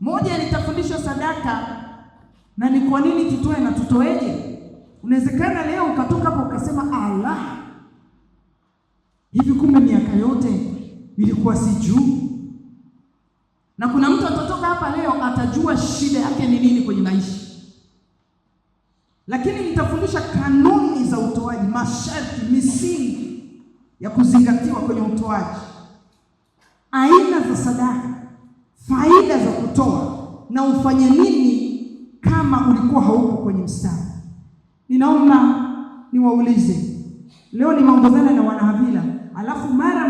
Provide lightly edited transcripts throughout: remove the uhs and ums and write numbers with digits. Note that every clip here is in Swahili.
Moja, nitafundisha sadaka na ni kwa nini tutoe na tutoeje. Unawezekana leo ukatoka hapo ukasema, ala, hivi kumbe miaka yote ilikuwa sijui. Na kuna mtu atatoka hapa leo atajua shida yake ni nini kwenye maisha. Lakini nitafundisha kanuni za utoaji, masharti, misingi ya kuzingatiwa kwenye utoaji, aina za sadaka, faida za kutoa na ufanye nini kama ulikuwa hauko kwenye mstari. Ninaomba niwaulize leo, nimeongozana na wanahavila, alafu mara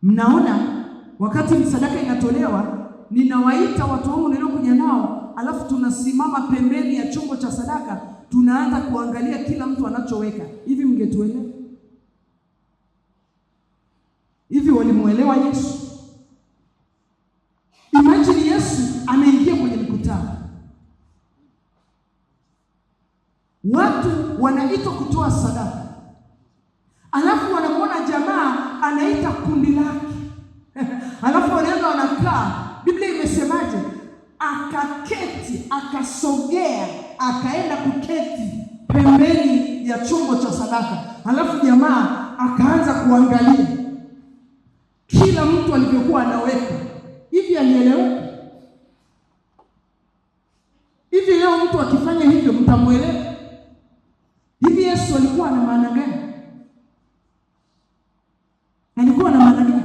mnaona wakati sadaka inatolewa, ninawaita watu wangu niliokuja nao, alafu tunasimama pembeni ya chombo cha sadaka, tunaanza kuangalia kila mtu anachoweka. Hivi mngetuelewa? Hivi walimuelewa Yesu? Imagine Yesu ameingia kwenye mkutano, watu wanaitwa kutoa sadaka, alafu wanamwona jamaa anaita kundi lake alafu wanaenda wanakaa. Biblia imesemaje? Akaketi, akasogea, akaenda kuketi pembeni ya chombo cha sadaka, alafu jamaa akaanza kuangalia kila mtu alivyokuwa anaweka. Hivi alieleweka? Hivi leo mtu akifanya hivyo mtamwelewa? Hivi Yesu alikuwa na maana gani? Alikuwa na maana gani?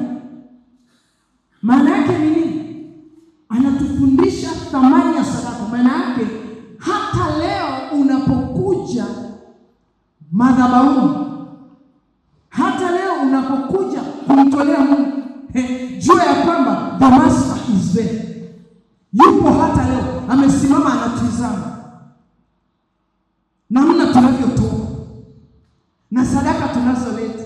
Maana yake ni nini? Anatufundisha thamani ya sadaka. Maana yake hata leo unapokuja madhabahuni, hata leo unapokuja kumtolea Mungu, jua ya kwamba the master is there, yupo hata leo, amesimama anatizama namna tunavyotoa na sadaka tunazoleta.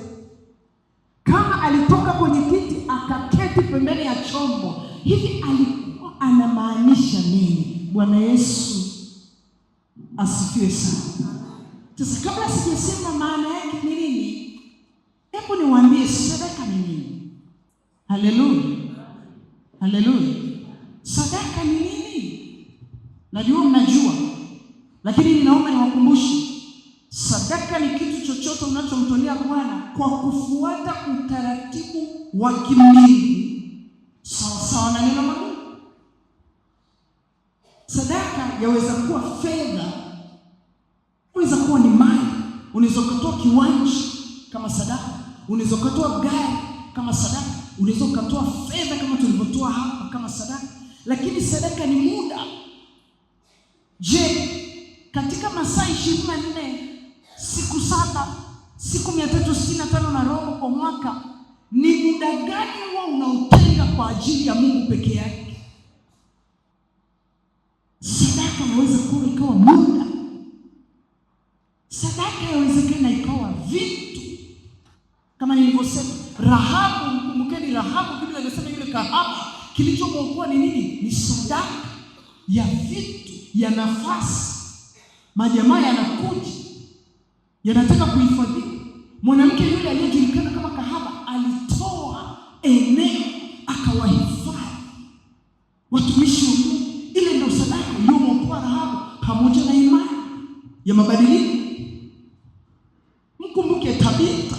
Kama alitoka kwenye kiti akaketi pembeni ya chombo, hivi alikuwa anamaanisha nini? Bwana Yesu asifiwe sana. Sasa kabla sijasema maana yake ni nini, hebu niwaambie sadaka ni nini. Haleluya, haleluya. Sadaka ni nini? Najua mnajua, lakini ninaomba niwakumbushe. Sadaka ni kitu chochote unachomtolea Bwana kwa kufuata utaratibu wa kimbingu sawasawa na neno la Mungu. Sadaka yaweza kuwa fedha, unaweza kuwa ni mali, unaweza ukatoa kiwanja kama sadaka, unaweza ukatoa gari kama sadaka, unaweza ukatoa fedha kama tulivyotoa hapa kama sadaka, lakini sadaka ni muda. Je, katika masaa 24, siku 7, siku 365 na robo kwa mwaka, ni muda gani huwa unaotenga kwa ajili ya Mungu peke yake? Sadaka inaweza kuwa ikawa muda, sadaka yawezekana ikawa vitu, kama nilivyosema Rahabu. Mkumbukeni Rahabu, Biblia inasema yule kahaba kilichomwokoa ni nini? Ni sadaka ya vitu, ya nafasi. Majamaa yanakuja yanataka kuhifadhiwa. Mwanamke yule aliyejulikana kama kahaba alitoa eneo akawahifadhi watumishi wa Mungu. Ile ndio sadaka iliyomwokoa Rahabu, pamoja na imani ya mabadiliko. Mkumbuke Tabitha,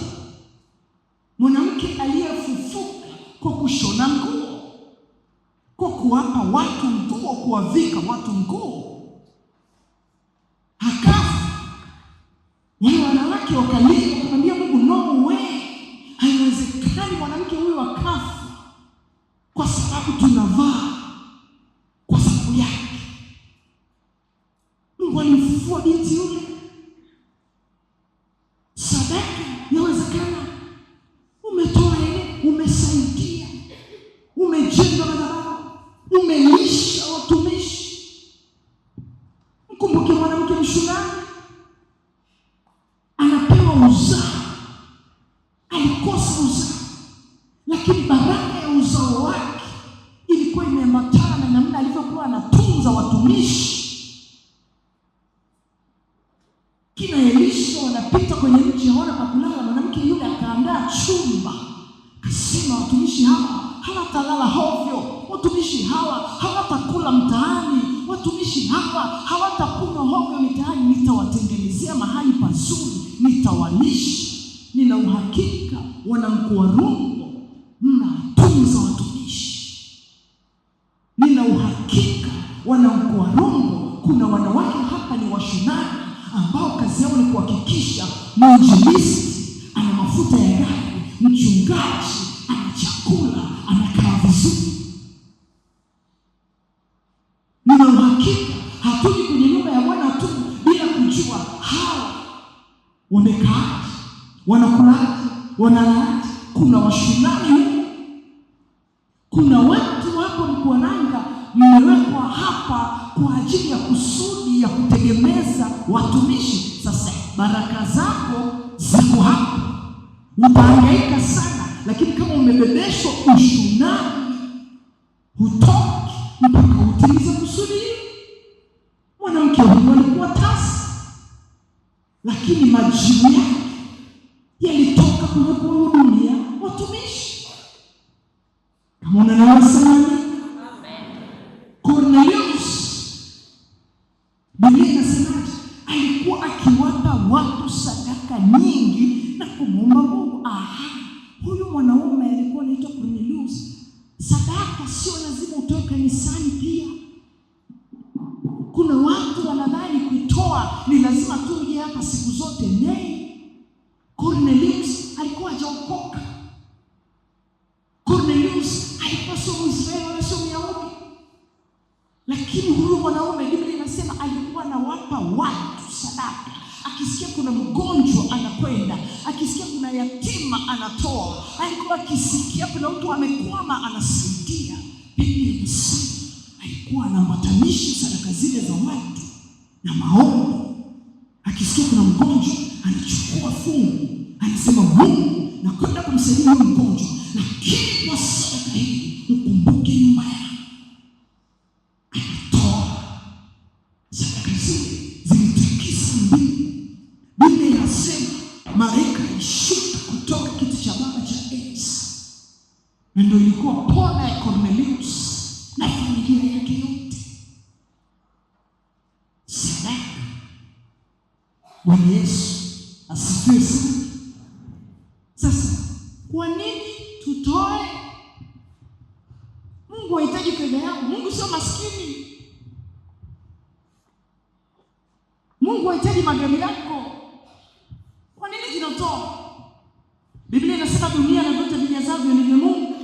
mwanamke aliyefufuka kwa kushona nguo, kwa kuwapa watu nguo, kuwavika watu nguo, hakafa. Wale wanawake wakalia, wakamwambia Mungu, no way, haiwezekani mwanamke huyu akafa, kwa sababu tunavaa kwa sababu yake. Mungu alimfufua binti yule. Sadaka inawezekana umetoa elimu, umesaidia, umejenga madhabahu, umelisha watumishi. Mkumbuke mwanamke mshunami anapewa uzao, alikosa uzao, lakini baraka ya uzao wake ilikuwa imeambatana na namna alivyokuwa anatunza watumishi. Kina Elisha wanapita kwenye mji, hawana pa kulala. Mwanamke yule akaandaa chumba, akasema watumishi hawa hawatalala hovyo, watumishi hawa hawatakula mtaani, watumishi hawa hawatakunywa hovyo mitaani, nitawatengenezea mahali pazuri, nitawalisha. Nina uhakika wana Mkuarungo mnatunza watumishi. Nina uhakika wana Mkuarungo kuna wanawake hapa ni washunaji ambao kazi yao ni kuhakikisha mwinjilisti ana mafuta ya gari, mchungaji ana chakula, anakaa vizuri. Nina uhakika hatuji kwenye nyumba ya Bwana tu bila kujua hawa wamekaaje, wanakulaje, wanalaaje. Kuna washunani huko, kuna watu hapo Mkuranga mmewekwa hapa kwa ajili ya kusudi ya kutegemeza watumishi. Sasa baraka zako ziko hapa, utahangaika sana, lakini kama umebebeshwa ushunani hutoki mpaka utimize kusudi hilo. Mwanamke huyu alikuwa tasa, lakini majibu yake yalitoka kwenye kuwahudumia watumishi. Kama unanielewa sema Cornelius, Biblia inasemaje? Alikuwa akiwapa watu sadaka nyingi na kumwomba Mungu. Aha, huyu mwanaume alikuwa anaitwa Cornelius. Sadaka sio lazima utoe kanisani pia. Kuna watu wanadhani kutoa ni lazima tu uje hapa siku zote. Nei, Cornelius alikuwa hajaokoka. Cornelius alikuwa sio Mwisraeli wala sio Myahudi, lakini huyu mwanaume Biblia inasema alikuwa anawapa watu sadaka. Akisikia kuna mgonjwa anakwenda, akisikia kuna yatima anatoa, alikuwa akisikia kuna mtu amekwama anasaidia. Biblia inasema alikuwa anaambatanisha sadaka zile za watu na maombi. Akisikia kuna mgonjwa anachukua fungu, anasema Mungu, nakwenda kumsaidia huyu mgonjwa, lakini kwa sadaka hii ukumbuke nyumba yangu. Anatoa sadaka zile, zilitikisa mbingu. Biblia inasema malaika alishuka kutoka kiti cha baba cha enzi, na ndio ilikuwa pona ya Cornelius na familia yake yote. Sadaka. Bwana Yesu asifiwe sana. Sasa kwa nini tutoe? Mungu hahitaji fedha yako. Mungu sio maskini. Mungu hahitaji magari yako. Kwa nini tunatoa? Biblia inasema dunia na vyote vijazavyo ni vya Mungu,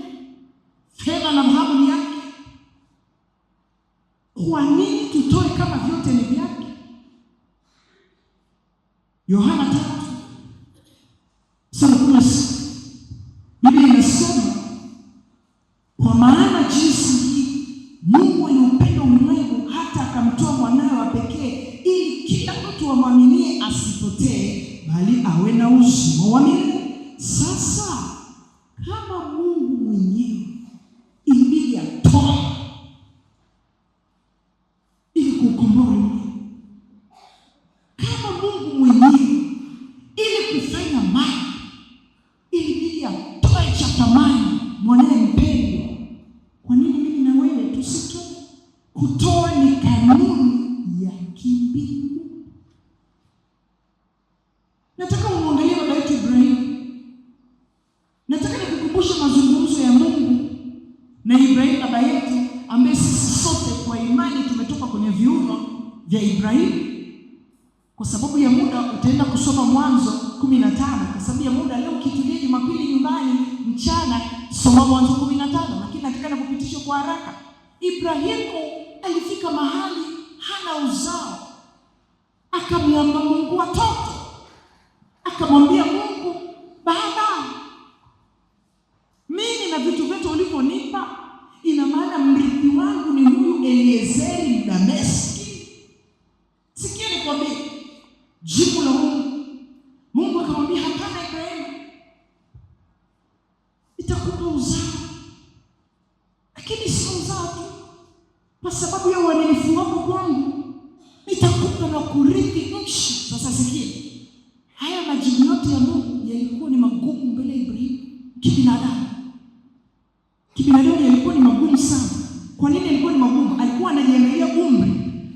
fedha na dhahabu ni yake. Kwa nini tutoe kama vyote ni vyake? Yohana 3:16 Biblia inasema kwa maana jinsi hii Mungu aliupenda ulimwengu hata akamtoa mwanawe wa pekee, ili kila mtu amwaminie asipotee, bali awe na uzima wa milele. Sasa kama Mungu mwenyewe ilibidi atoe ili kuukomboa ulimwengu, kama Mungu mwenyewe ili kufanya mali ilibidi atoe cha thamani mwanaye mpendwa, kwa nini mimi na wewe tusitoe? Kutoa ni kanuni ya kimbingu. Nataka umwangalie baba yetu Ibrahimu. Nataka nikukumbushe mazungumzo ya Mungu na Ibrahimu baba yetu, ambaye sisi sote kwa imani tumetoka kwenye viuno vya Ibrahimu. Kwa sababu ya muda utaenda kusoma Mwanzo 15. Kwa sababu ya muda leo ukitulia Jumapili nyumbani mchana, soma Mwanzo 15, lakini nataka nikupitishe kwa haraka. Ibrahimu alifika mahali hana uzao, akamwomba Mungu watoto, akamwambia Mungu, Baba, mimi na vitu vyote ulivyonipa, ina maana mrithi wangu ni huyu Eliezeri Mdameski. Sikia nikwambie jibu la Mungu. Mungu akamwambia hapana, Ibrahimu, nitakupa uzao, lakini sio uzao tu, kwa sababu ya uaminifu wako kwangu nitakupa na kurithi nchi. Sasa sikia, haya majibu yote ya Mungu yalikuwa ni magumu mbele ya Ibrahimu kibinadamu. Kibinadamu yalikuwa ni magumu sana. Kwa nini yalikuwa ni magumu? Alikuwa Alikuwa anajiangalia umri,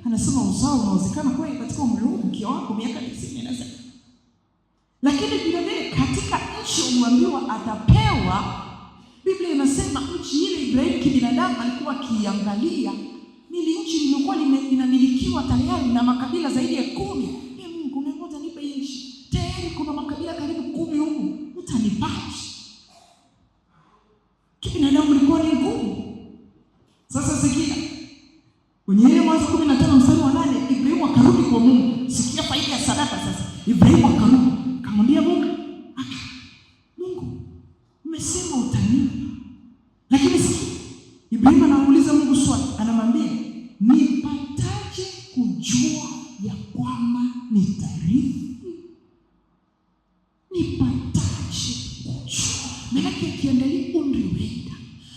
anasema uzao unawezekana kweli katika umri huu, mke wako miaka 90 anasema. Lakini vile vile katika nchi uliambiwa atapewa, Biblia inasema nchi ile Ibrahimu kibinadamu alikuwa akiiangalia nili nchi lilikuwa linamilikiwa tayari na makabila zaidi ya 10. Mungu, ngoja nipe nchi. Tayari kuna makabila karibu 10 huku, utanipaje? Kibinadamu ilikuwa ni ngumu. Sasa sikia, kwenye ile Mwanzo 15 mstari wa 8, Ibrahimu akarudi kwa Mungu. Sikia faida ya sadaka sasa. Ibrahimu akarudi, akamwambia Mungu, Mungu, umesema utanipa. Lakini sikia, Ibrahimu anamuuliza Mungu swali, anamwambia, nipataje kujua ya kwamba nitarithi? Nipataje kujua? Maanake akiangalia umri umeenda,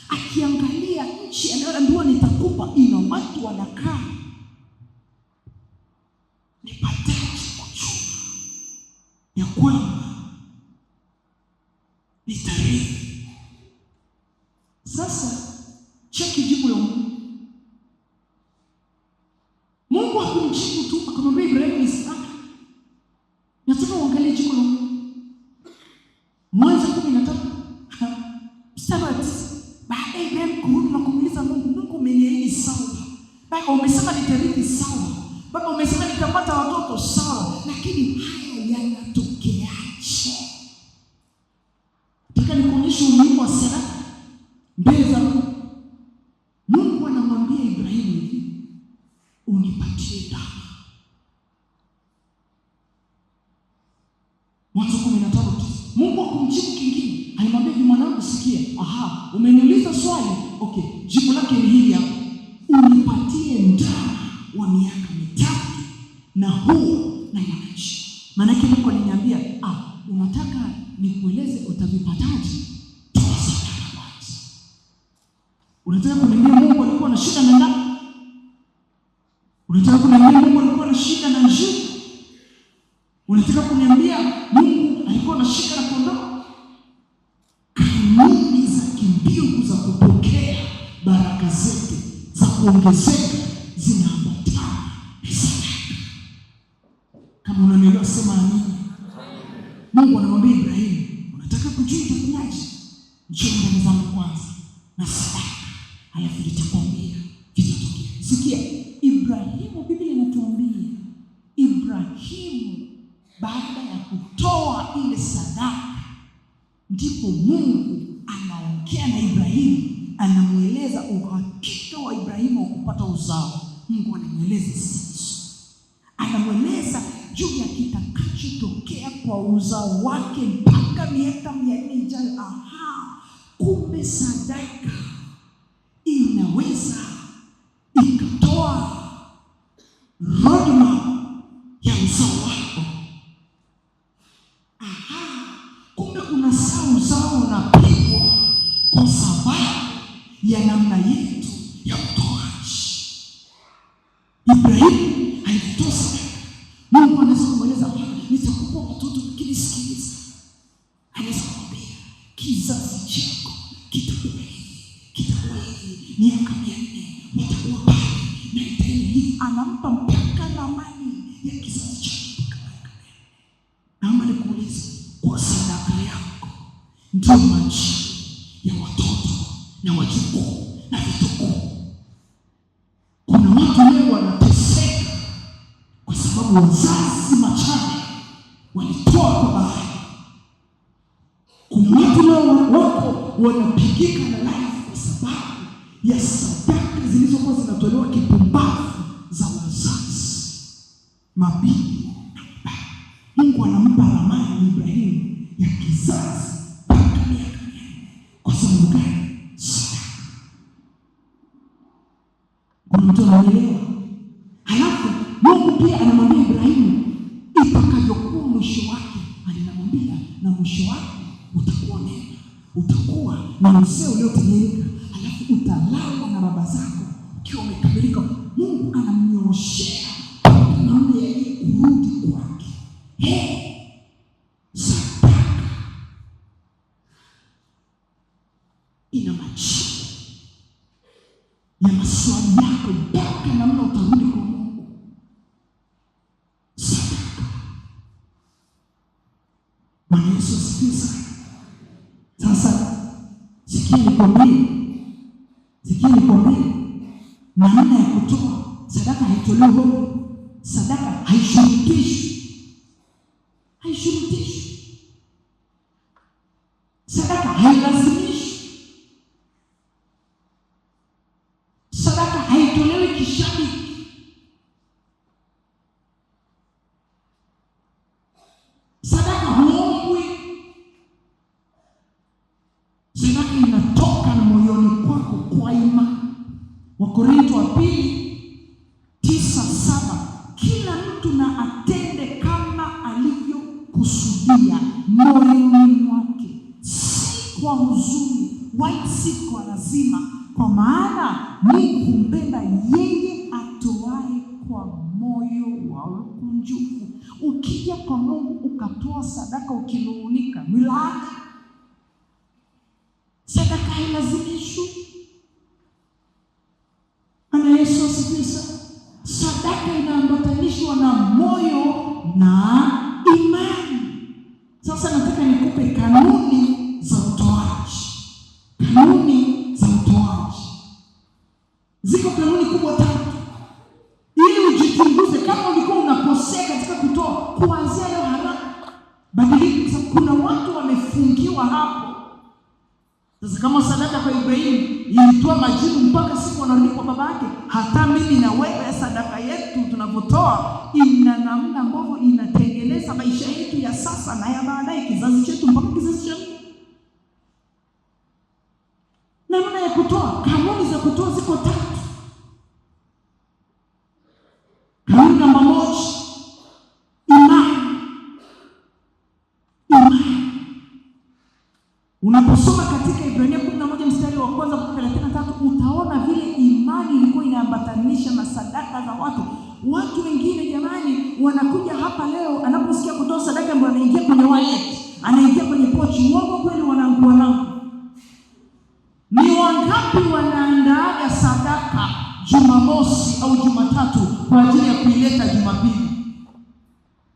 akiangalia nchi anayoambiwa nitakupa ina watu wanakaa, nipataje kujua ya kwamba nitarithi? Sasa cheki jibu la Mungu. Mungu hakumjibu tu akamwambia Ibrahimu Isaka. Nataka uangalie jibu la Mungu. Mwanzo 15 mstari wa 9. Baada ya Ibrahimu kurudi na kumuuliza Mungu, Mungu umeniahidi sawa, Baba umesema nitarithi sawa, Baba umesema nitapata watoto sawa, lakini haya yanatokeaje? Nataka nikuonyeshe umuhimu wa sadaka mbele za Mungu. Mungu anamwambia Ibrahimu hivi, unipatie ndama. Mwanzo 15:9. Mungu hakumjibu kingine, alimwambia hivi, mwanangu sikia, aha, umeniuliza swali, okay, jibu lake ni hili hapa. Unipatie ndama wa miaka 3 na huu na mwananchi. Maana yake Mungu aliniambia, unataka nikueleze utavipataje? Toa sadaka kwanza. Unataka kuniambia Mungu alikuwa na shida na ndama? Unataka kuniambia Mungu alikuwa na shida na njia? Unataka kuniambia Mungu alikuwa na shida na kondoo? Kanuni za kimbingu za kupokea baraka zetu za kuongezeka zinaambatana na sadaka. Kama unanielewa sema amina. Mungu anamwambia Ibrahimu, unataka kujua itakuwaje? Njoo mbele zangu kwanza na sadaka, alafu nitakwambia vitatokea. Sikia, Ibrahimu, Biblia inatuambia Ibrahimu baada ya kutoa ile sadaka, ndipo Mungu anaongea na Ibrahimu, anamueleza uhakika wa Ibrahimu wa kupata uzao. Mungu anamueleza sasa, anamueleza juu ya kitakachotokea kwa uzao wake mpaka miaka 400 ijayo. Aha, kumbe sadaka inaweza ikatoa roadmap ya uzao wako. Aha, kumbe kuna saa uzao unapigwa kwa sababu ya namna yetu ya utoaji. Ibrahimu alitoa sadaka. Mungu anaweza kumweleza, nitakupa watoto lakini sikiliza. Anaweza kumwambia kizazi chako kitakuwa hivi, kitakuwa hivi, miaka 400 watakuwa pale na itaenda hivi. Anampa mpaka ramani ya kizazi chake mpaka miaka 400. Naomba nikuulize, kwa sadaka yako ndio majibu ya watoto na wajukuu na vitukuu. Kuna watu leo wanateseka kwa sababu wazazi machane walitoa kwa bahari. Kuna watu leo wako wanapigika na life kwa sababu ya sadaka zilizokuwa zinatolewa kipumbavu za wazazi, mabibi na mababa. Mungu anampa ramani Ibrahimu ya kizazi mpaka miaka 400. Kwa sababu gani? Sadaka. Kuna mtu anaelewa? Halafu Mungu pia anamwambia Ibrahimu itakavyokuwa mwisho wake, anamwambia na mwisho wako utakuwa mema, utakuwa na uzee uliotimilika, halafu utalala na baba zako ukiwa umekamilika. Mungu anamnyooshea namna ya yeye kurudi kwake. Sadaka ina majibu ya maswali. yako mpaka namna utarudi kwa Mungu. Sadaka. Bwana Yesu asifiwe sana. Sasa sikia nikwambie, sikia nikwambie, namna ya kutoa sadaka haitolewi hovyo. Sadaka haishurutishwi, haishurutishwi. Sadaka hailazimishwi. Sadaka haitolewi kishabiki. Sadaka huombwi. Sadaka inatoka na moyoni kwako kwa imani. Wakorinto wa 2:9-7, kila mtu na atende kama alivyokusudia moyoni mwake, si kwa huzuni wala si kwa lazima, kwa maana Mungu humpenda yeye atoae kwa moyo wa ukunjufu. Ukija kwa Mungu ukatoa sadaka ukinung'unika, ni laana. Sadaka hailazimishwi. Bwana Yesu asifiwe sana. Sadaka inaambatanishwa na moyo na imani. Sasa nataka nikupe kanuni za utoaji. Kanuni za utoaji. Ziko kanuni kubwa tatu, ili ujichunguze kama ulikuwa unakosea katika kutoa. Kuanzia leo haraka badilika, kwa sababu kuna watu wamefungiwa hapo. Sasa kama sadaka kwa Ibrahimu ilitoa majibu mpaka siku wanarudi kwa baba yake, hata mimi na wewe sadaka yetu tunavyotoa ina namna ambavyo inatengeneza maisha yetu ya sasa na ya baadaye, kizazi chetu mpaka kizazi cha nne. Namna ya kutoa, kanuni za kutoa ziko tatu. Kanuni namba 1, imani. Imani. Unaposoma katika Ibrania 11 mstari wa kwanza mpaka 33, utaona vile imani ilikuwa inaambatanisha na sadaka za watu. Watu wengine jamani, wanakuja hapa leo, anaposikia kutoa sadaka ndio anaingia kwenye wallet, anaingia kwenye pochi. Uongo kweli? Wanangu, wanangu, ni wangapi wanaandaaga sadaka Jumamosi au Jumatatu kwa ajili ya kuileta Jumapili?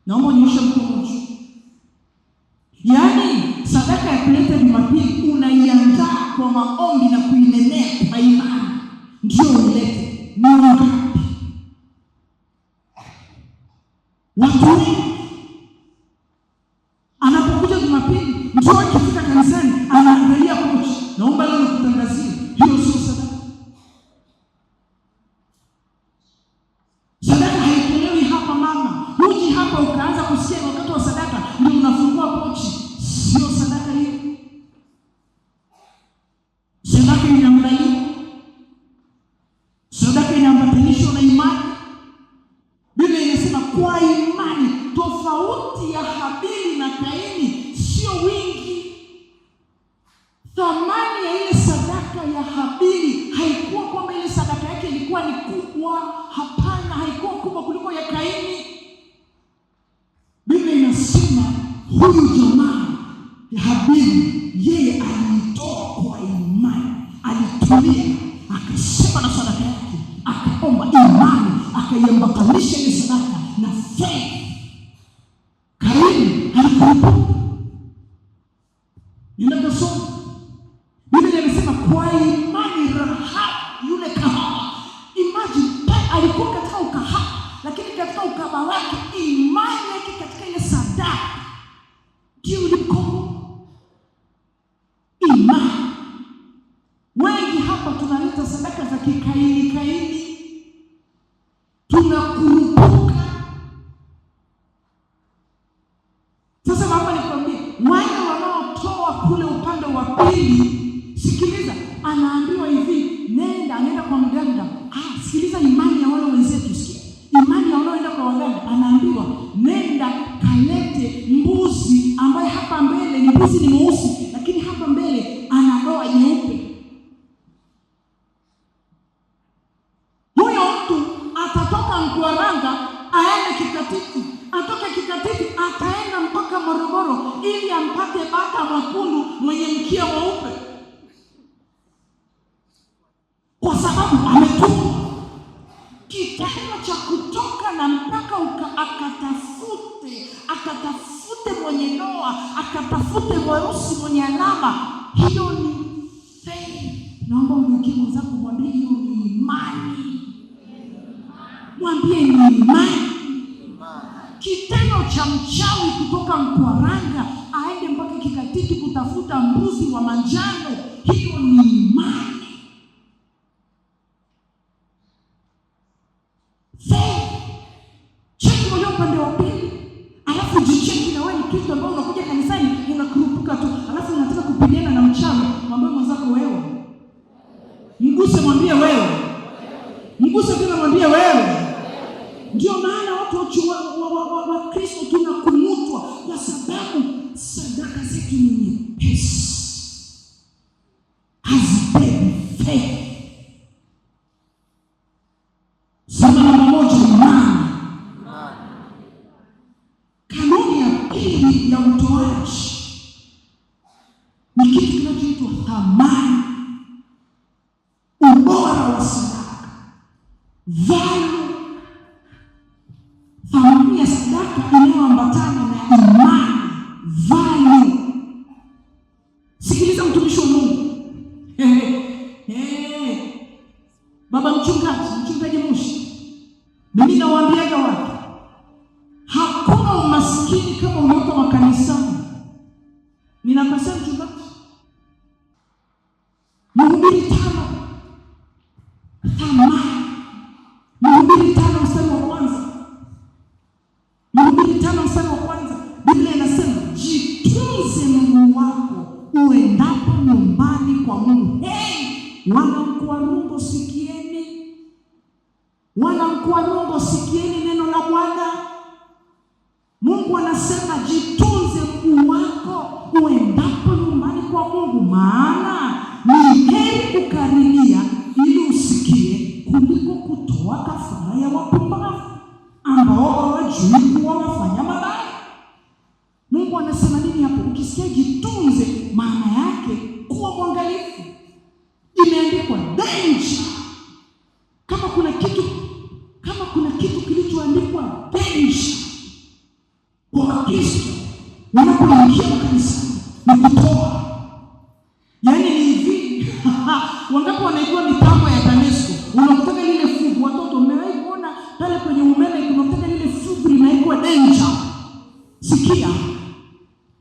Naomba unyoshe mkono juu. Yaani sadaka ya kuleta Jumapili unaiandaa kwa maombi na kuinenea kwa imani ndio uilete. Ni wangapi? Watu wengi anapokuja Jumapili ndio akifika kanisani anaangalia pochi. Naomba leo nikutangazie, hiyo sio sadaka. Sadaka haitolewi hapa mama. Huji hapa ukaanza kusikia wakati wa sadaka ndio unafungua pochi. Sio sadaka hiyo. Sadaka inaandaliwa. Sadaka inaambatanishwa na imani. Biblia inasema kwa imani. Tofauti ya Habili na Kaini sio wingi. Thamani ya ile sadaka ya Habili haikuwa kwamba ile sadaka yake ilikuwa ni kubwa. Hapana, haikuwa kubwa kuliko ya Kaini. Biblia inasema huyu jamaa ya Habili yeye aliitoa kwa imani, alitulia, akasema na sadaka yake, akaomba imani, akaiambatanisha ile sadaka na faith. Kaini alikurupuka. Ninaposoma Biblia inasema kwa imani Rahabu yule kahaba, imagine, alikuwa katika ukahaba, lakini katika ukahaba wake imani yake katika ile sadaka ndio ilimkomboa. Imani. Wengi hapa tunaleta sadaka za kikaini kaini, tunakurupuka. Sasa naomba nikwambie, wale wanaotoa kule upande wa pili, sikiliza, anaambiwa hivi, nenda, anaenda kwa mganga. Sikiliza imani ya wale wenzetu, sikia. Imani ya wanaoenda kwa waganga, anaambiwa nenda kalete mbuzi ambaye hapa mbele ni mbuzi ni mweusi, lakini hapa mbele ana doa nyeupe. Huyo mtu atatoka Mkwaranga aende Kikatiti, atoke Kikatiti ataenda mpaka Morogoro ili ampate bata mwekundu mwenye mkia mweupe, kwa sababu ametumwa. akatafute mweusi mwenye alama. Hiyo ni faith. Naomba mgeukie mwenzako mwambie hiyo ni imani. Mwambie ni imani. Kitendo cha mchawi kutoka Mkwaranga aende mpaka Kikatiti kutafuta mbuzi wa manjano, hiyo ni imani. Faith. Cheki walio upande wa pili, alafu jicheki na wewe ni Kristo ambao unakuja kanisani unakurupuka tu, alafu unataka kupigana na mchawi. Mwambie mwenzako wewe, mguse, mwambie wewe, mguse tena, mwambie wewe. Ndio maana watu wa Kristo tunakunutwa, kwa sababu sadaka zetu ni nyepesi, hazibebi faith. Sema namba moja, imani. Kanuni ya pili ya utoaji ni kitu kinachoitwa thamani, ubora wa sadaka, value. Thamani ya sadaka inayoambatana na imani, value. Sikiliza mtumishi wa Mungu. Baba mchungaji, mchungaji Mushi, mimi nawaambiaga watu, hakuna umaskini kama uliopo makanisani. Ninakosea mchungaji? Mhubiri 5, thamani. Mhubiri 5 mstari wa kwanza. Mhubiri 5 mstari wa kwanza. Biblia inasema jitunze Mungu wako uendapo nyumbani kwa Mungu. Hey, wana Mkwarungo sikieni. Wana Mkwarungo sikieni neno la Bwana. Mungu anasema jitunze mguu wako uendapo nyumbani kwa Mungu, maana ni heri kukaribia ili usikie kuliko kutoa kafara ya wapumbavu ambao hawajui kuwa wafanya mabaya. Mungu anasema nini hapo? Ukisikia jitunze, maana yake kuwa mwangalifu. Imeandikwa danger. Kama kuna kitu kilichoandikwa danger kwa Wakristo wanapoingia kanisani ni kutoa. Yaani ni hivi. Wangapi wanaijua mitambo ya TANESCO? Unakuta lile fugu, watoto mmewahi kuona pale kwenye umeme unakuta lile fugu linaitwa danger. Sikia,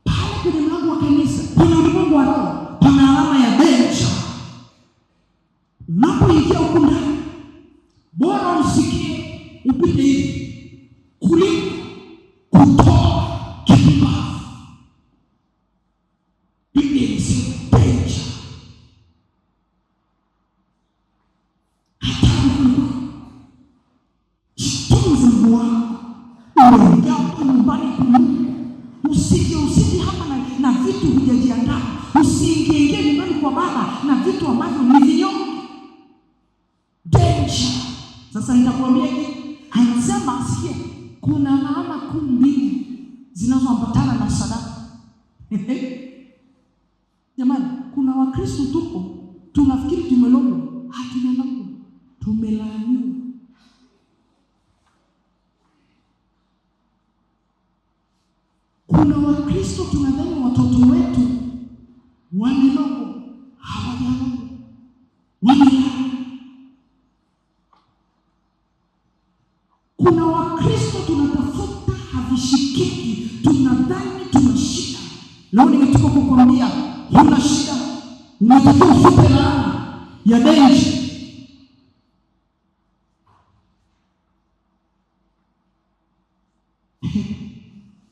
pale kwenye mlango wa kanisa, kwenye ulimwengu wa roho, pana alama ya danger. Unapoingia huku ndani, bora usikie upite hivi kuliko kutoa kipumbavu. Biblia inasema danger. Hatari kweli. Jitunze mguu wako uendapo nyumbani kwa Mungu. Usije hapa na vitu hujajiandaa. Usiingie nyumbani kwa Baba na vitu ambavyo ni vinyonge. Danger. Sasa nitakwambia hivi, anasema sikia, kuna laana kuu mbili zinazoambatana na sadaka. Jamani, kuna Wakristo tuko tunafikiri tumelogwa, hatumelogwa, tumelaaniwa. Kuna Wakristo tunadhani watoto wetu wamelogwa, hawajalogwa, wamelaaniwa. Kuna Wakristo tunatafuta havishikiki, tunadhani tuna shida. Leo nimetoka kukwambia huna shida, unatakiwa ufute laana ya danger.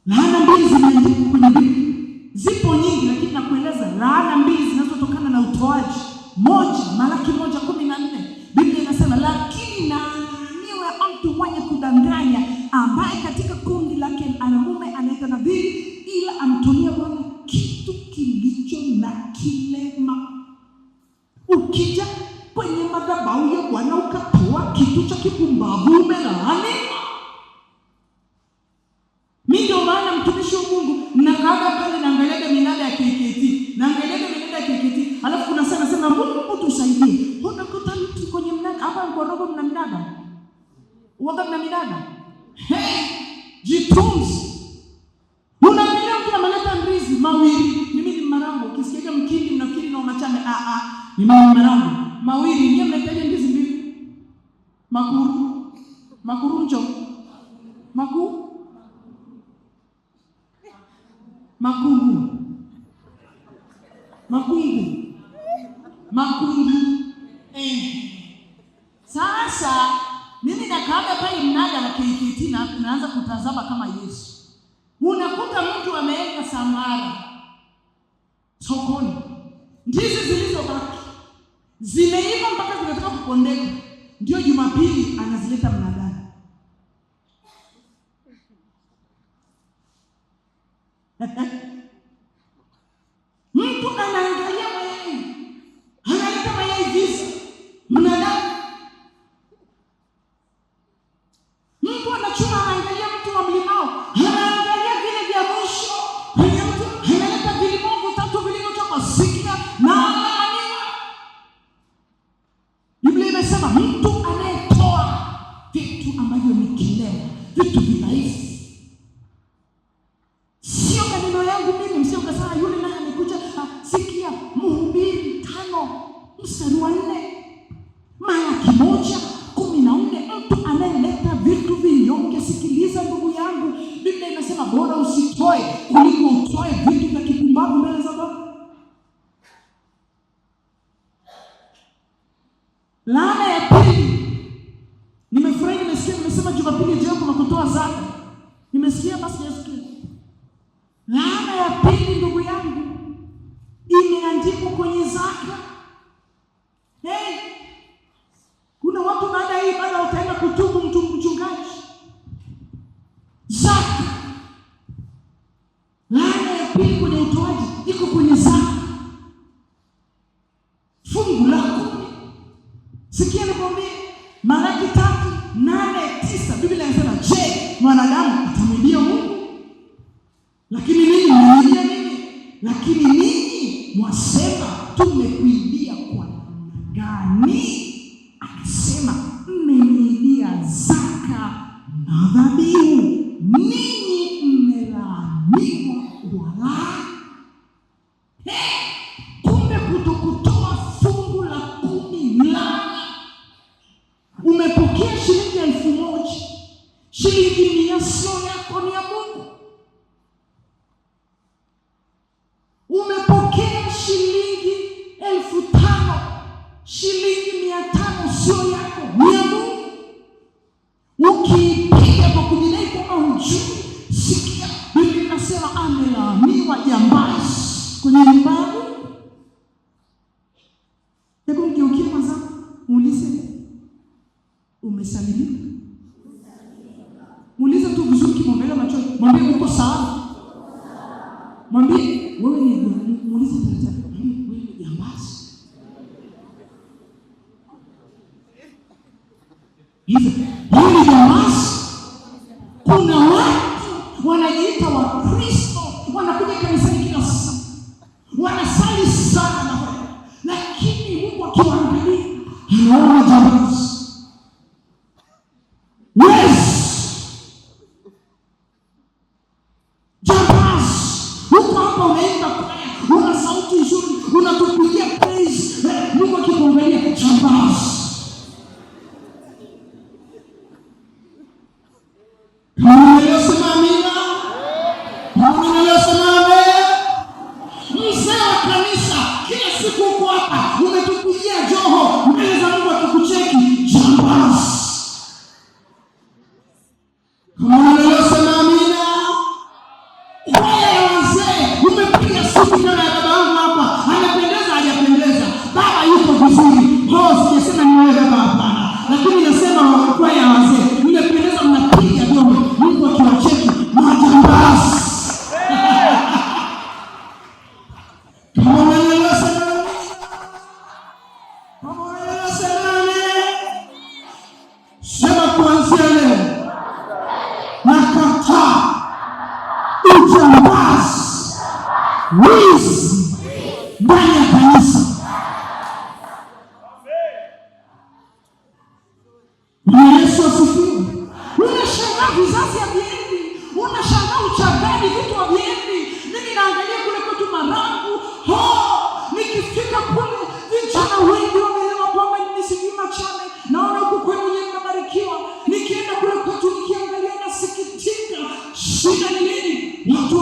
Laana mbili zimeandikwa kwenye Biblia. Zipo nyingi, lakini nakueleza laana mbili zinazotokana na utoaji. Moja, Malaki 1:14. Biblia inasema lakini laaniwe mtu mwenye kudanganya, ambaye katika kundi lake ana mume anaitwa nadhiri, ila amtonia Bwana kitu kilicho na kilema. Ukija kwenye madhabahu ya Bwana ukatoa kitu cha kipumbavu, umelaaniwa. Mimi ndio maana mtumishi wa Mungu nakaaga pale naangaliaga minada ya KKT, naangaliaga minada ya KKT, alafu kuna sana sema Mungu tusaidie. Unakuta mtu kwenye mnada hapa Mkorogo, mna mnada? Uwaga mna minada? Hey, jitunze. Unaangalia mtu analeta ndizi mawili. Ni marangu mawili, nyie mnahitaji ndizi mbili. Makuru, makurunjo, maku, makungu, makungu, makungu. Sasa mimi nakaaga pale mnada na KKT na naanza kutazama kama Yesu. Unakuta mtu ameweka samara sokoni, ndizi zilizobaki zimeiva mpaka zinataka kupondeka, ndio Jumapili anazileta mnadani. Mtu anaangalia mayai, analeta mayai visa mnadani. Mtu anachuma, anaangalia mtu wa mlimao, anaangalia vile vya mwisho kwenye mtu, analeta vilimao vitatu vilivyotoka sikia na analaaniwa. Biblia imesema mtu anayetoa vitu ambavyo ni kilema, vitu vidhaifu. Sio maneno yangu mimi, msio ukasema yule naye amekuja. Sikia, Mhubiri 5:4, Malaki 1:14, mtu anayeleta vitu vinyonge. Sikiliza ndugu yangu, Biblia inasema bora usitoe kuliko utoe vitu vya kipumbavu mbele za Bwana. Laana ya pili, nimefurahi, nimesikia nimesema Jumapili ijayo kuna kutoa zaka. Nimesikia basi, sijasikia. Laana ya pili ndugu yangu imeandikwa kwenye zaka. Hey, kuna watu baada hii baada wataenda kutubu mtu mchungaji. Zaka. Laana ya pili kwenye utoaji iko kwenye zaka. Fungu la 10. Sikia nikwambie, Malaki 3:8-9, Biblia inasema, je, mwanadamu atamwibia Mungu? Lakini ninyi mniibia mimi. Lakini ninyi mwasema tumekuibia kwa namna gani? Akasema mmeniibia zaka na dhabihu, ninyi mmelaaniwa wala. Kumbe kutokutoa fungu la 10 ni laana. Umepokea shilingi 1000, shilingi 100 sio yako, ni ya Mungu. Umepokea shilingi 5000, shilingi 500 sio yako, ni ya Mungu. Ukiipiga kwa kujidai kwamba hujui, sikia, Biblia inasema amelaaniwa jambazi kwenye nyumba ya Mungu. Hebu mgeukie kwanza, muulize umesalimika? Muulize tu vizuri, kimwangalia machoni, mwambie uko sawa. Mwambie wewe ni, muulize taratibu, mwambie wewe ni jambazi. Hivyo, wewe ni jambazi. Kuna watu wanajiita Wakristo, wanakuja kanisani kila siku, wanasali sana, lakini Mungu akiwaangalia anaona jambazi. Wezi. Jambazi. Huko hapa unaimba kwaya, una sauti nzuri, unatupigia praise. Mungu akikuangalia, jambazi. Kama unasema amina, kama unasema amen. Mzee wa kanisa kila siku uko hapa, umetupigia joho mbele za Mungu akikucheki, jambazi. Kama unasema amina. Kwaya ya wazee umepiga suti kama ya baba yangu hapa, anapendeza hajapendeza, baba yuko vizuri. Oh, sijasema ni wewe baba, hapana, lakini nasema kwaya ya wazee mmependeza, mnapiga joho, Mungu akiwacheki majambazi. Kama unasema amina, kama unasema amen, sema kuanzia leo nakataa ujambazi, wizi ndani ya kanisa. Yesu asifiwe. Unashangaa vizazi haviendi, unashangaa uchagani vitu haviendi. Mimi naangalia kule kwetu Marangu, ho, nikifika kule vijana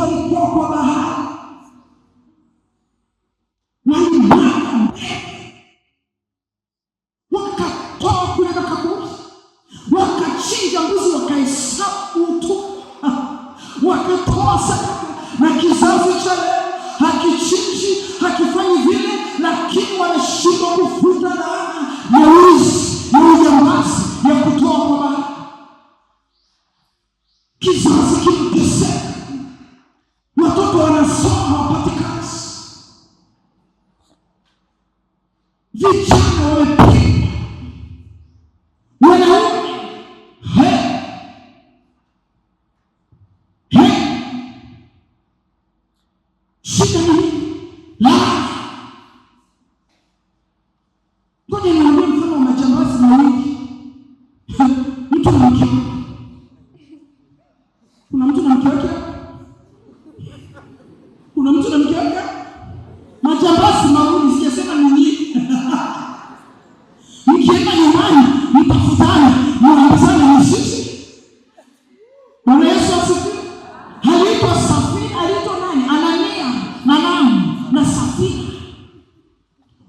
walikuwa kwa bahari, walimwaga, wakatoa kule makaburi, wakachinja mbuzi, wakahesabu tu, wakatoa sadaka. Na kizazi cha leo hakichinji, hakifanyi vile, lakini wanashindwa kufuta laana ya wizi, ya ujambazi, ya kutoa kwa bahari. Kizazi kinateseka, watoto wanasoma hawapati kazi, vijana wamepigwa, wanaume he he, shida ni nini? Laana. Ngoja niambie mfano wa majambazi mawili, mtu na mke. Kuna mtu na mke wake? Kuna mtu na mke wake? Majambazi mawili, sijasema ni nini. Mkienda nyumbani mtafutana, mnaambizana ni sisi. Bwana Yesu asifiwe. Aliitwa Safira, aliitwa nani? Anania na nani na Safira.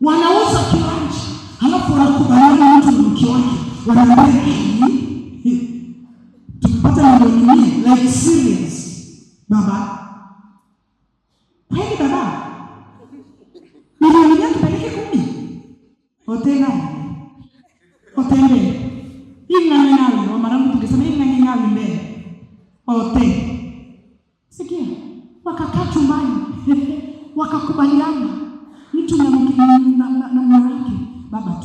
Wanauza kiwanja, halafu wanakubaliana mtu na mke wake, wanaambia tumepata milioni 100, like serious baba. Kweli baba, milioni 100 tupeleke 10 hotela hotele ing'ang'e nawe wamarangu, tukisema ing'ang'e nawe mbele hote. Sikia, wakakaa chumbani wakakubaliana mtu na mume wake, baba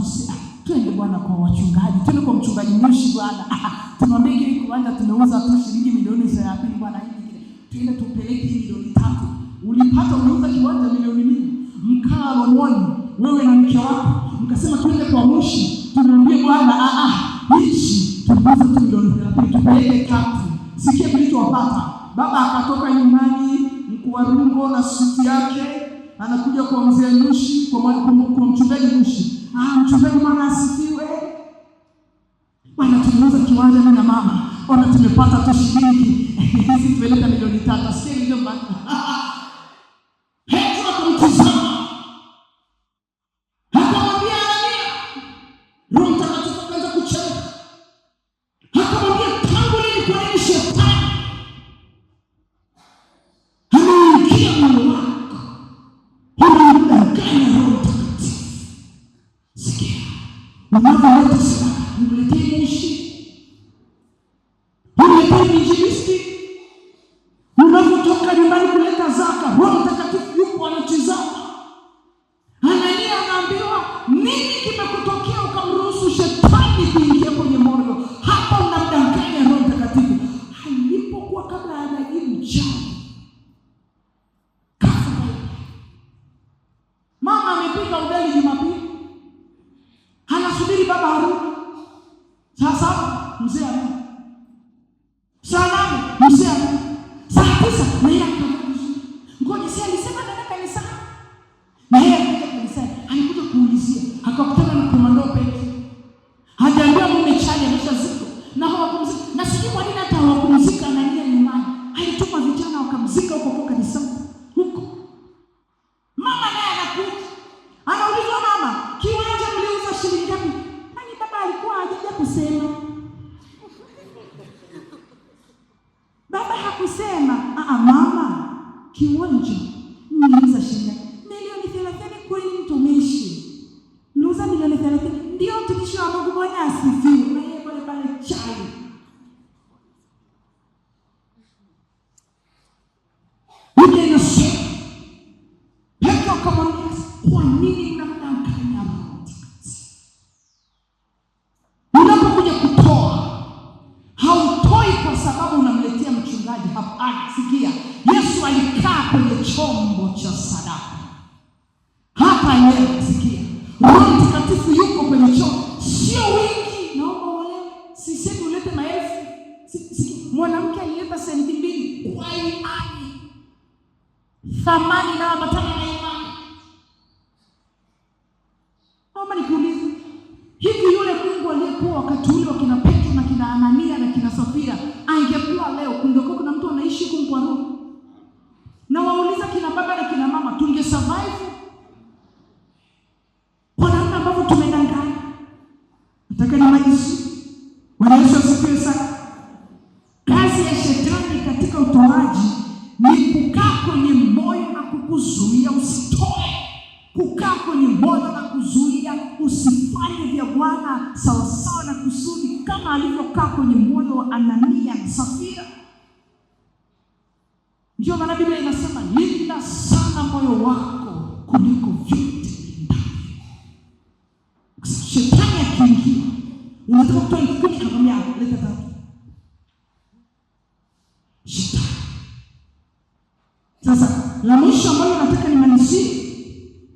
twende bwana kwa wachungaji, twende kwa mchungaji Moshi bwana, tumwambie kile kiwanja tumeuza tu shilingi milioni 30 bwana, hivi kile tuende tupeleke milioni 3. Ulipata umeuza kiwanja milioni 100, mkaa Lomoni wewe na mke wako mkasema twende kwa Moshi tumwambie bwana hichi tumeuza tu milioni 30 tupeleke 3. Sikia kilichowapata. Baba akatoka nyumbani mkuu wa rungo na suti yake, anakuja kwa mzee Mushi, kwa mchungaji Mushi. Mchungaji mwana asifiwe. Bwana tumeuza kiwanja mimi na mama. Ona tumepata tu shilingi hizi tumeleta milioni 3. Sikia ndio maana. Petro akamtazama. Akamwambia Anania. Roho Mtakatifu akaanza kuchemka. Akamwambia tangu lini, kwa nini shetani ameingia moyo wako? Unamdanganya Roho Mtakatifu. Sikia, unapoleta sadaka, umletee Moshi, umletee mwinjilisti. Unapotoka nyumbani kuleta zaka, Roho Mtakatifu yupo anatizama. Anania anaambiwa, nini kimekutokea ukamruhusu shetani kuingia kwenye moyo? Hapa unamdanganya Roho Mtakatifu. Alipokuwa kabla hajajibu chai, kafa. Mama amepika ugali Jumapili, anasubiri baba arudi. Saa 7 mzee arudi, saa 8 mzee arudi, saa 9 na yeye akatoka vizuri. Ngoja, si alisema nenda kanisani? Na yeye akaja kanisani, alikuja kuulizia, akakutana na komando Petro. Hajaambiwa mume chali ameshazikwa na hawakumzika. Na sijui kwa nini hata hawakumzika Anania nyumbani. Alituma vijana wakamzika huko huko kanisani huko. Mama naye anakuja, anaulizwa, mama, kiwanja mliuza shilingi ngapi? Kwani baba alikuwa hajaja kusema? Baba hakusema. Mama, kiwanja mliuza shilingi ngapi? Milioni 30. Kweli mtumishi, mliuza milioni 30? Ndio mtumishi wa Mungu, Bwana asifiwe. Na yeye pale pale chai. Biblia inasema Petro akamwambia, kwa nini mnamdanganya Roho Mtakatifu? Unapokuja kutoa, hautoi kwa sababu unamletea mchungaji. Hapana, sikia, Yesu alikaa kwenye chombo cha sadaka. Hata leo, sikia, Roho Mtakatifu yuko kwenye chombo, sio wingi. Naomba uelewe, sisemi ulete maelfu. Mwanamke alileta senti 2 kwa imani, thamani inayoambatana na imani. Naomba nikuulize, hivi yule Mungu aliyekuwa wakati ule wa kina Petro na kina Anania na kina Safira angekuwa leo, kungekuwa kuna mtu anaishi huko kwa roho? baba na kina mama, tunge survive kwa namna ambavyo tumedanganya. Nataka nimalizie. Bwana Yesu asifiwe sana. Kazi ya shetani katika utoaji ni kukaa kwenye moyo na kukuzuia usitoe, kukaa kwenye moyo na kuzuia usifanye vya Bwana sawasawa na kusudi, kama alivyokaa kwenye moyo wa Anania na Safira. Ndio maana Biblia inasema linda sana moyo wako kuliko vyote ulindavyo. Shetani akiingia, unataka kutoa 10,000, anakwambia leta 3. Shetani. Sasa la mwisho ambalo nataka nimalizie,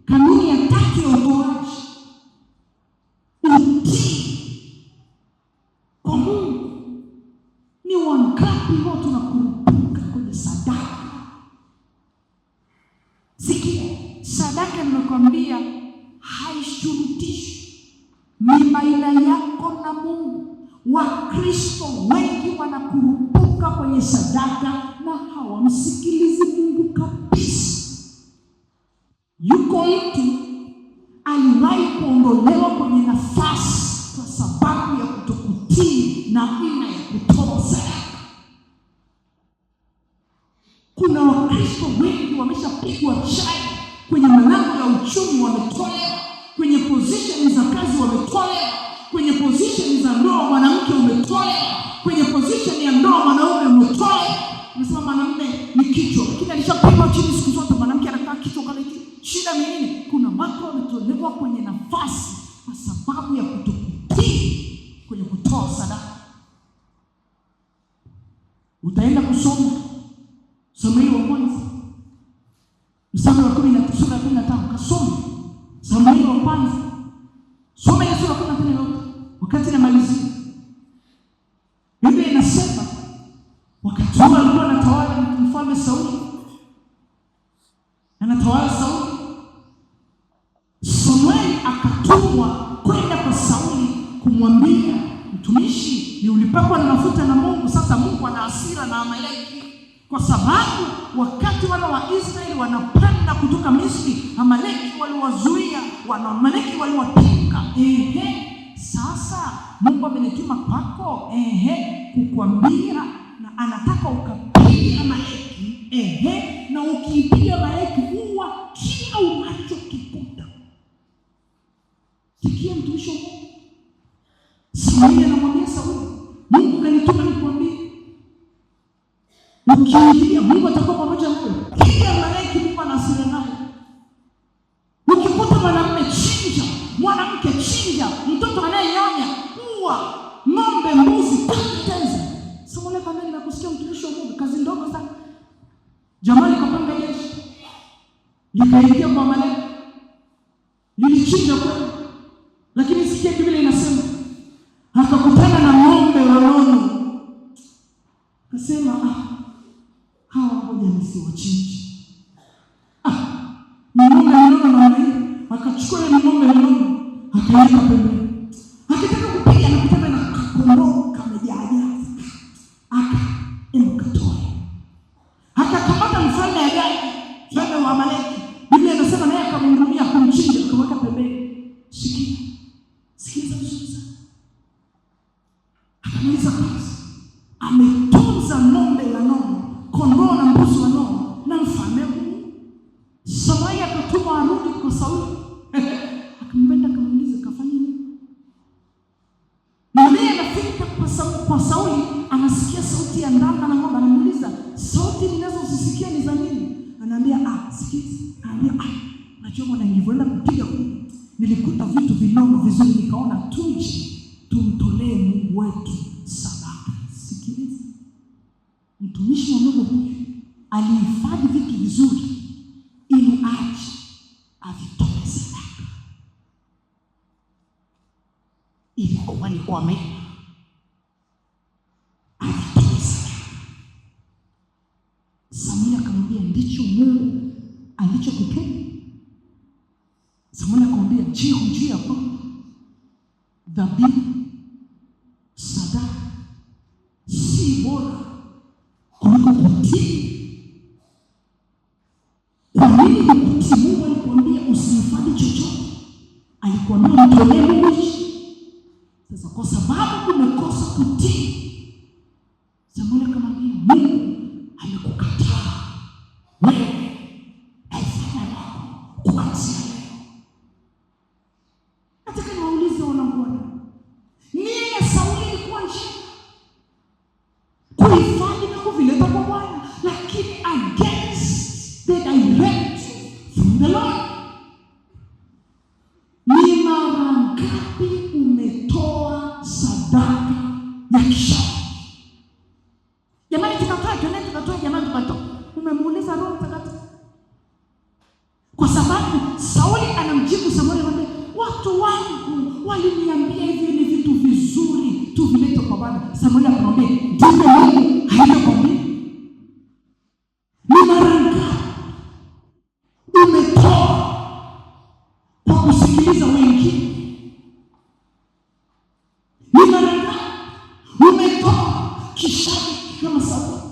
kanuni ya tatu ya utoaji, utii kwa Mungu. Ni wangapi huwa tunakurupuka kwenye sadaka? Sikia, sadaka nimekwambia haishurutishwi, ni baina yako na Mungu. Wakristo wengi wanakurupuka kwenye sadaka na hawamsikilizi Mungu kabisa. Yuko mtu aliwahi kuondolewa kwenye nafasi kwa sababu ya kutokutii namna ya kutoa sadaka. Kuna Wakristo wengi wameshapigwa chai kwenye malango ya uchumi, wametolewa kwenye position za kazi, wametolewa kwenye position za ndoa, mwanamke umetolewa kwenye position ya ndoa, mwanaume umetolewa. Unasema mwanamume ni kichwa, lakini alishapigwa chini siku zote, mwanamke anakaa kichwa kama hiki. Shida ni nini? Kuna watu wametolewa kwenye nafasi kwa sababu ya kutokutii kwenye kutoa sadaka. Utaenda kusoma Samueli wa kwanza mstari wa 10 sura ya 15, kasome Samueli wa kwanza, soma ile sura ya 15 yote. Wakati namalizia, Biblia inasema wakati huo alikuwa anatawala mfalme Sauli, anatawala Sauli. Samueli akatumwa kwenda kwa Sauli kumwambia, mtumishi, ni ulipakwa na mafuta na Mungu, sasa Mungu ana hasira na Amaleki, kwa sababu wakati wana wa Israeli wanapanda kutoka Misri, Amaleki waliwazuia, wana Amaleki waliwapinga. Ehe, sasa Mungu amenituma kwako, ehe, kukuambia na anataka ukapiga Amaleki, ehe, na ukiipiga Amaleki huwa kila unachokikuta. Sikia mtumishi wa Mungu. Samueli anamwambia Sauli, Mungu kanituma nikuambie, ukiingia Mungu atakuwa pamoja nawe. Piga Amaleki, Mungu ana hasira naye. Ukikuta mwanamume chinja, mwanamke chinja, mtoto anayenyonya ua, ng'ombe, mbuzi teketeza. Samueli akamwambia, nimekusikia mtumishi wa Mungu, kazi ndogo sana. Jamaa likapanga jeshi, likaingia kwa Amaleki, lilichinja kweli. Lakini sikia Biblia inasema akakutana na ng'ombe wanono, akasema hawa ngoja nisiwachinje. Ng'ombe mnono namna hii, akachukua ile ng'ombe mnono akaiweka pembeni. Akitaka kupiga anakutana na kondoo kamejaa, aka katoe. Akakamata mfalme Agagi, mfalme wa Amaleki. Biblia inasema naye akamhurumia, kumchinja, akamweka pembeni. Sikia, sikiliza vizuri sana. Akamaliza kazi, ametunza ng'ombe la nono, kondoo na mbuzi wa nono, na mfalme huyu. Samueli akatuma arudi kwa Sauli. Akamwenda akamuuliza, kafanya nini? Mwanae anafika kwa Sauli, anasikia sauti ya ndama na ng'ombe, anamuuliza, sauti ninazozisikia ni za nini? Anaambia, sikiliza. Anaambia, najua mwana nilivyoenda kupiga kule, nilikuta vitu vinono vizuri, nikaona tuje tumtolee Mungu wetu sadaka. Sikiliza, mtumishi wa Mungu huyu alihifadhi vitu vizuri ili aje avitoe sadaka. Ilikuwa ni kwa mema, avitoe sadaka. Samueli akamwambia, ndicho Mungu alichokupenda? Samueli akamwambia, je, hujui ya kwamba dhabihu sadaka si bora kuliko kutii? Alikuambia umtolee Mungu hichi. Sasa kwa sababu umekosa kutii, Samueli akamwambia Mungu amekukataa wewe na ufalme wako kuanzia leo. Nataka niwaulize wanangu, nia ya Sauli ilikuwa njema, kuhifadhi na kuvileta kwa Bwana, lakini against the directive from the Lord. Ni mara ngapi umetoa sadaka ya kishauri? Jamani, tukatoa, twende tukatoa, jamani, tukatoa. Umemuuliza Roho Mtakatifu? Kwa sababu Sauli anamjibu Samueli, anamwambia watu wangu waliniambia hivi ni vitu vizuri tuvilete kwa Bwana. Samueli akamwambia ndivyo Mungu alivyokuambia. Ni mara ngapi umetoa kwa kusikiliza wengine? Ni mara ngapi umetoa kishauri kama Sauli?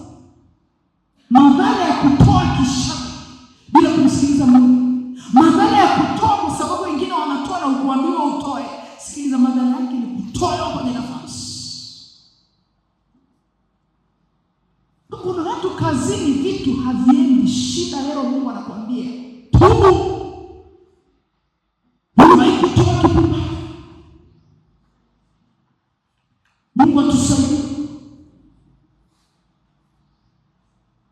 Madhara ya kutoa kishauri bila kumsikiliza Mungu, madhara ya kutoa kwa sababu wengine wanatoa na ukuambiwa utoe. Sikiliza, madhara yake ni kutolewa kwenye nafasi. Kuna watu kazini vitu haviendi, shida leo Mungu anakuambia tubu. Uliwahi kutoa kipumbavu? Mungu atusaidie.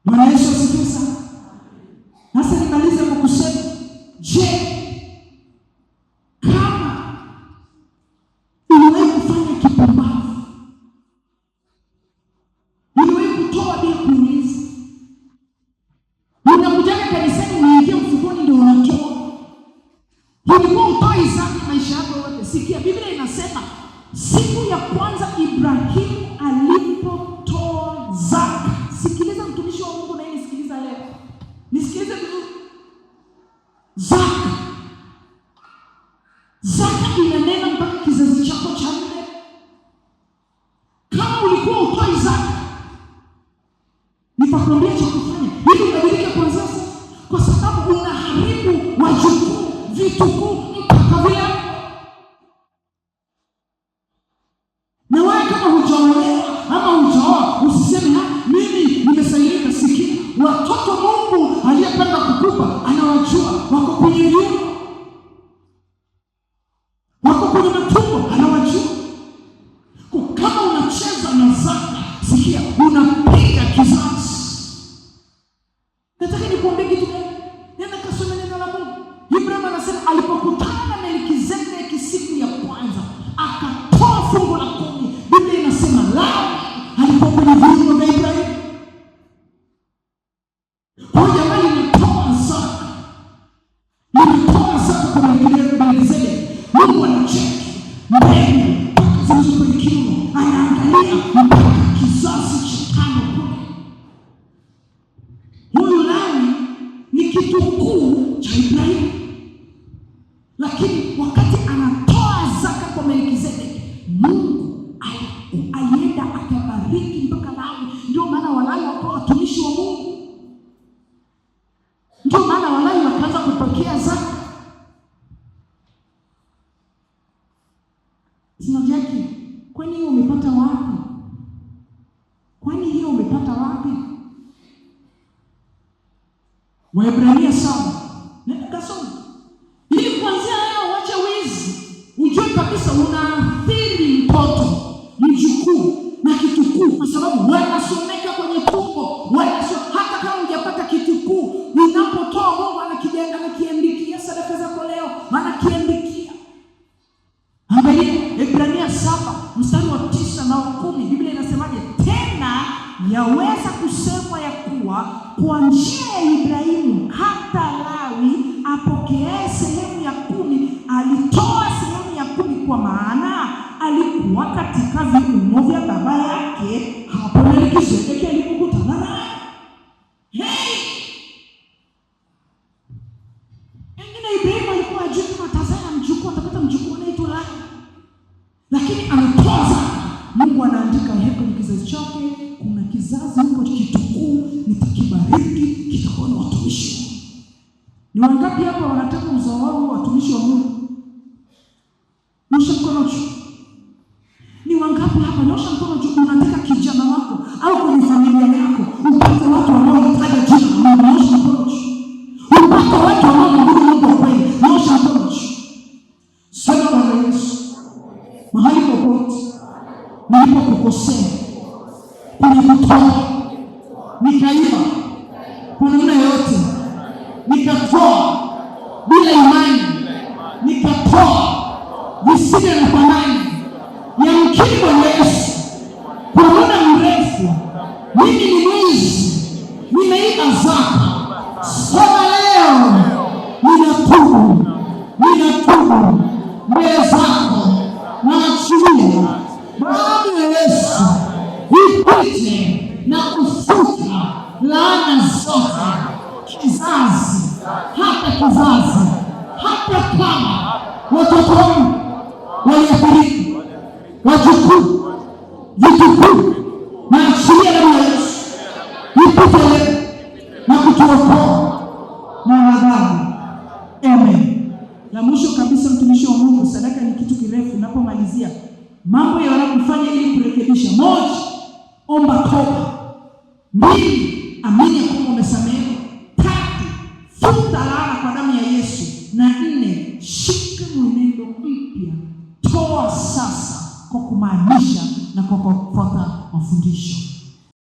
Bwana Yesu asifiwe sana. Sasa nimalize kwa kusema, je, kama uliwahi kufanya kipumbavu, uliwahi kutoa bila kuuliza, unakujaga kanisani uingie mfukoni ndio unatoa, ulikuwa utoi zaka maisha yako yote. Sikia, Biblia inasema siku ya kwanza Ibrahimu alipotoa zaka. Sikiliza mtumishi wa Mungu, naye nisikiliza leo, nisikilize vizuri. Zaka, zaka inanena mpaka kizazi chako cha nne. Kama ulikuwa utoi zaka, nitakwambia cha kufanya ili ubadilike kuanzia sasa, kwa sababu unaharibu wajukuu, vitukuu mpaka vile. Na wewe kama hujaolewa ama hujaoa, usiseme mimi nimesaidika. Sikia, watoto Mungu aliyependa kukupa anawajua, wako kwenye viuno, wako kwenye matumbo, anawajua. Kama unacheza na zaka, sikia, unapiga kizazi. Nataka nikuambie kitu gani? Nenda kasome neno la Mungu. Ibrahim anasema alipokutana na Melkizedeki siku ya kwanza akatoa fungu la 10. Biblia inasema Lawi alikuwa kwenye viuno vya Ibrahimu. Kwa hiyo jamani, nimetoa zaka, nimetoa zaka kwa Melkizedeki. Mungu anacheki mbegu mpaka zilizo kwenye kiuno, anaangalia mpaka kizazi cha 5 kule. Huyu Lawi ni kitukuu cha Ibrahimu, lakini wakati anatoa zaka kwa Melkizedeki, Mungu alienda akabariki mpaka Lawi. Ndio maana Walawi wakawa watumishi wa Mungu, ndio maana Walawi wakaanza kupokea zaka. Sina Jackie, kwani hiyo umepata wapi? Kwani hiyo umepata wapi? Waebrania 7, nenda kasoma. Ili kuanzia leo uache wizi, ujue kabisa unaathiri mtoto, mjukuu na kitukuu, kwa sababu wanasomeka kwenye tumbo, hata kama hujapata kitukuu, unapotoa Mungu anakiandikia sadaka zako leo, anakiandikia. Angalia Waebrania 7 mstari wa 9 na 10, Biblia inasemaje? Tena yaweza kusemwa ya kuwa kwa njia ya Ibrahimu hata Lawi apokeaye sehemu ya 10 alitoa sehemu ya 10, kwa maana alikuwa katika viuno vya baba yake hapo Melkizedeki alipokutana naye. Hey! Pengine Ibrahimu alikuwa hajui kama atazaa mjukuu, atapata mjukuu anaitwa Lawi, lakini anatoa zaka. Mungu anaandika yeye kwenye kizazi chake, kuna kizazi huko kitukuu nitakibariki, kitakuwa na watumishi. Ni wangapi hapa wanataka uzao wao watumishi wa Mungu? Hapa, nyosha mkono juu, unataka kijana wako au kwenye familia yako upate watu wanaohitaji jina la Mungu. Nyosha mkono juu. Upate watu wanaomwabudu Mungu wa kweli. Nyosha mkono juu. Sema, Bwana Yesu, mahali popote nilipokukosea kwenye kutoa, nikaiba kwa namna yoyote, nikatoa bila imani, nikatoa visivyo na thamani, yamkini Bwana Yesu, kwa muda mrefu mimi ni mwizi, nimeiba zaka. Sema leo ninatubu, ninatubu mbele zako, naachilia damu ya Yesu ipite na kufuta laana zote, kizazi hata kizazi, hata kama watoto wangu waliathirika, wajukuu, vitukuu, naachilia damu ya Yesu ipite leo na kutuokoa na adhabu. Amen. La mwisho kabisa, mtumishi wa Mungu, sadaka ni kitu kirefu. Napomalizia mambo ya wanakufanya ili kurekebisha: moja, omba toba; mbili, amini ya kwamba umesamehewa; tatu, futa laana kwa damu ya Yesu; na nne, shika mwenendo mpya, toa sasa kwa kumaanisha na kwa kufuata mafundisho.